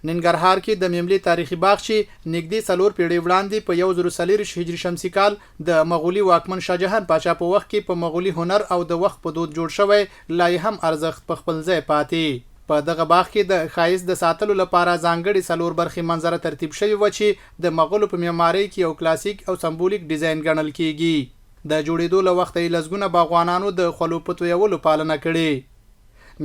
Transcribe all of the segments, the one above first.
ننګرهار کې د میملې تاریخي باغ چې نږدې څلور پېړۍ وړاندې په 1024 هجري شمسي کال د مغولي واکمن شاه جهان پاچا په وخت کې په مغولي هنر او د وخت په دود جوړ شوی، لا یې هم ارزښت په خپل ځای پاتې. په دغه باغ کې د ښایست د ساتلو لپاره ځانګړې څلور برخې منظره ترتیب شوې وه چې د مغولو په معمارۍ کې یو کلاسیک او سمبولیک ډیزاین ګڼل کېږي. د جوړېدو له وخته یې لسګونه باغوانانو د خولو په تویولو پالنه کړې.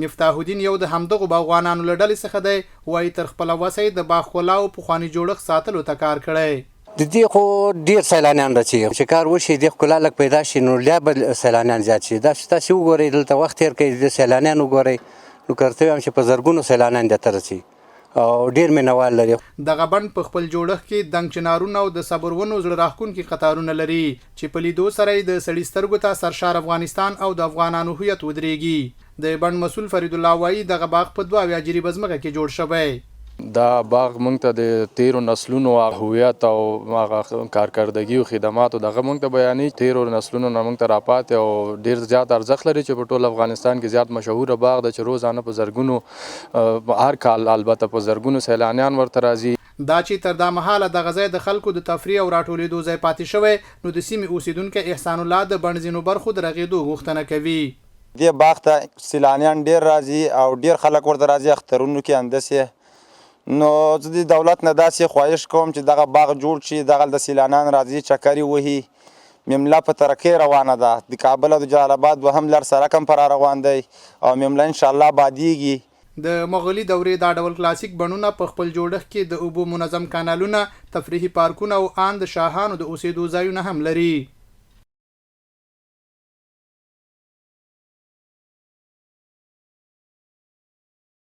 مفتاح الدین یو د همدغو باغوانانو له ډلې څخه دی، وايي تر خپله وسه یې د باغ ښکلا او پخواني جوړښت ساتلو ته کار کړی. د دې خو ډېر سیلانیان راځي، چې کار وشي دې ښکلا لږ پیدا شي نو بیا به سیلانیان زیات شي. دا چې تاسې وګورئ دلته وخت تېر کړئ، د سیلانیان وګورئ نو که درته ووایم چې په زرګونو سیلانیان دې ته راځي او ډېر مینه وال لري. دغه بڼ په خپل جوړښت کې دنګ چنارونه او د صبر ونو زړه راښکونکي قطارونه لري چې په لیدو سره یې د سړي سترګو ته سرشار افغانستان او د افغانانو هویت ودرېږي. د بڼ مسول فریدالله وايي، دغه باغ په 72 جریبه ځمکه کې جوړ شوی. دا باغ موږ ته د تیرو نسلونو هویت او هغه کارکردګي او خدماتو دغه موږ ته بیانوي. تیرو نسلونو نه موږ ته راپاتې او ډیر زیات ارزښت لري چې په ټول افغانستان کې زیات مشهور باغ ده چې روزانه په زرګونو هر کال البته په زرګونو سیلانیان ورته راځي. دا چې تر دا مهاله دغه ځای د خلکو د تفریح او راټولېدو ځای پاتې شوی، نو د سیمې اوسېدونکی احسان الله د بڼ ځینو برخو د رغېدو غوښتنه کوي. دې باغ ته سیلانیان ډېر راځي او ډېر خلک ورته راځي اخترونو کې همداسې، نو زه د دولت نه داسې خواهش کوم چې دغه باغ جوړ شي، دغلته سیلانیان راځي چکرې وهي. میمله په ترقۍ روانه ده، د کابل او د جلال اباد دوهم لار سرک هم پر روان دی او میمله انشاءالله آبادیږي. د مغولي دورې دا ډول کلاسیک بڼونه په خپل جوړښت کې د اوبو منظم کانالونه، تفریحي پارکونه او آن د شاهانو د اوسېدو ځایونه هم لري.